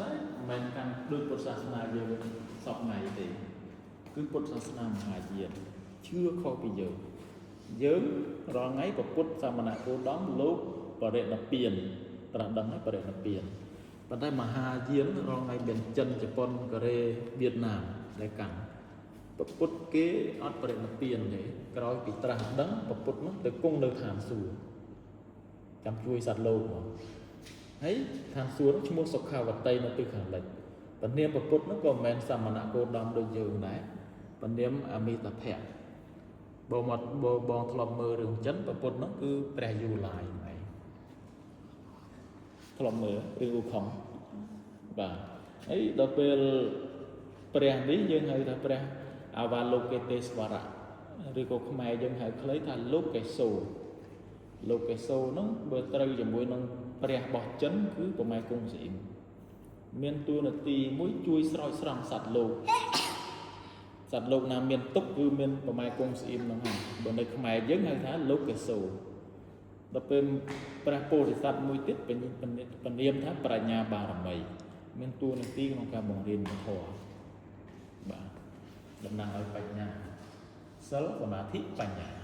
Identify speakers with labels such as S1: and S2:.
S1: តែមិនមែនកាន់ដូចពុទ្ធសាសនាយើងសពថ្ងៃទេគឺពុទ្ធសាសនាមហាយានជឿខុសពីយើងយើងរាល់ថ្ងៃពុទ្ធសមណគោតមលោកបរិនិព្វានត្រាស់ដឹងហើយបរិនិព្វានប៉ុន្តែមហាយានរាល់ថ្ងៃមានចិនជប៉ុនកូរ៉េវៀតណាមដែលកាន់ពុទ្ធគេអត់បរិនិព្វានទេក្រោយពីត្រាស់ដឹងពុទ្ធនោះទៅគង់នៅឋានសួគ៌ចាំជួយសត្វលោកមកហើយឋានសួគ៌នោះឈ្មោះសុខាវតីនៅទិសខាងលិចពនាមពុទ្ធនោះក៏មិនមែនសមណគោតមដូចយើងដែរពនាមអមិតភៈបងមកបងធ្លាប់មើលរឿងចិនពុទ្ធនោះគឺព្រះយូឡាយហ្នឹងឯងធ្លាប់មើលរឿងអ៊ូខុងបាទហើយដល់ពេលព្រះនេះយើងហៅថាព្រះអវាលោកេទេសវរៈឬក៏ខ្មែរយើងហៅខ្លីថាលោកកេសូលោកកេសូហ្នឹងបើត្រូវជាមួយនឹងព្រះរបស់ចិនគឺប្រម៉ែគង់ស៊ីមមានតួនាទីមួយជួយស្រោចស្រង់សត្វលោកសត្វលោកណាមានទុក្ខគឺមានប្រម៉ែគង់ស្អៀមហ្នឹងហើយបើនៅខ្មែរយើងហៅថាលោកកេសូដល់ពេលព្រះពោធិសត្វមួយទៀតពនាមថាប្រាជ្ញាបារមីមានតួនាទីក្នុងការបង្រៀនធម៌បាទតំណាងឲ្យបញ្ញាសិលសមាធិបញ្ញា